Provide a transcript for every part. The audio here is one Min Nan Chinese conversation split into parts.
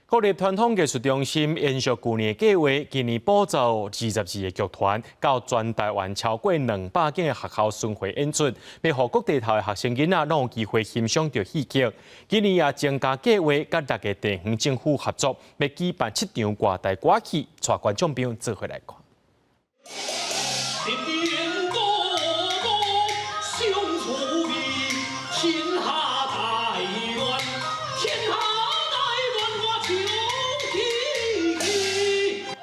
國立傳統藝術中心延續舊年的計劃，今年補助22個劇團到全台灣超過200間的學校巡迴演出，欲予各地頭的學生囡仔攏有機會欣賞著戲曲。今年也增加計劃，佮六個地方政府合作，欲舉辦七場外台歌戲，帶觀眾朋友做伙來看。天高高，相處天下大亂，天下大亂，我求天。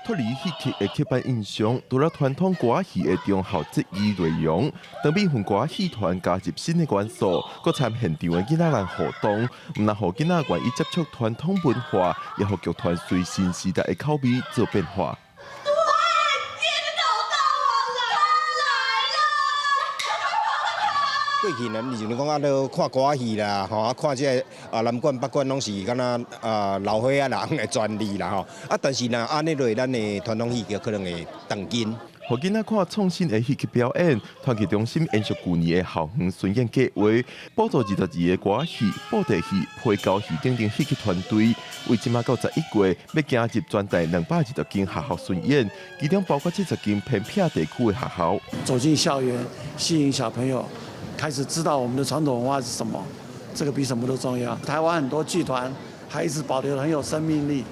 脫離戲曲的刻板印象，除了傳統歌戲的忠孝節義內容，長美雲歌戲團加入新的元素，閣參現場的囡仔人互動，毋但予囡仔願意接觸傳統文化，也予劇團隨新時代的口味做變化。對，見到大王來了！過去呢，就是講啊，都看歌戲啦，吼啊，看這个啊南管北管攏是敢若啊老歲仔人的專利啦，吼啊，但是若按呢落，咱的傳統戲劇可能會斷根。予囡仔看創新的戲劇表演，團藝中心延續舊年的校園巡演計劃，補助22個歌戲、布袋戲、皮膠戲等等戲劇團隊，為這馬到11月，欲行入全台220間學校巡演，其中包括70間偏僻地區的學校。走進校園，吸引小朋友開始知道我們的傳統文化是什麼，這個比什麼都重要。台灣很多劇團還一直保留得很有生命力，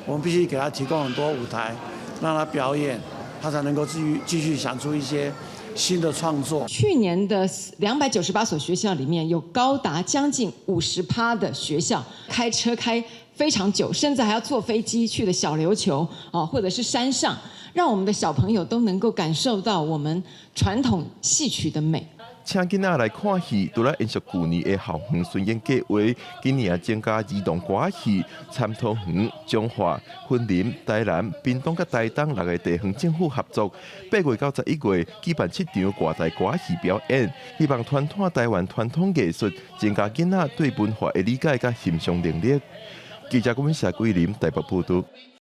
我們必須給他提供很多舞台，讓他表演，他才能夠繼續繼續想出一些新的創作。去年的298所學校裡面，有高達將近50%的學校開車開非常久，甚至還要坐飛機去的小琉球哦，或者是山上，讓我們的小朋友都能夠感受到我們傳統戲曲的美。請囡仔來看戲，除了延續舊年的校園巡演計劃，今年也增加兒童歌戲、參桃園、彰化、雲林、台南、屏東佮台東六個地方政府合作，8月到11月舉辦七場外台歌戲表演，希望傳統台灣傳統藝術，增加囡仔對文化的理解佮欣賞能力。記者郭文霞、桂林台北報道。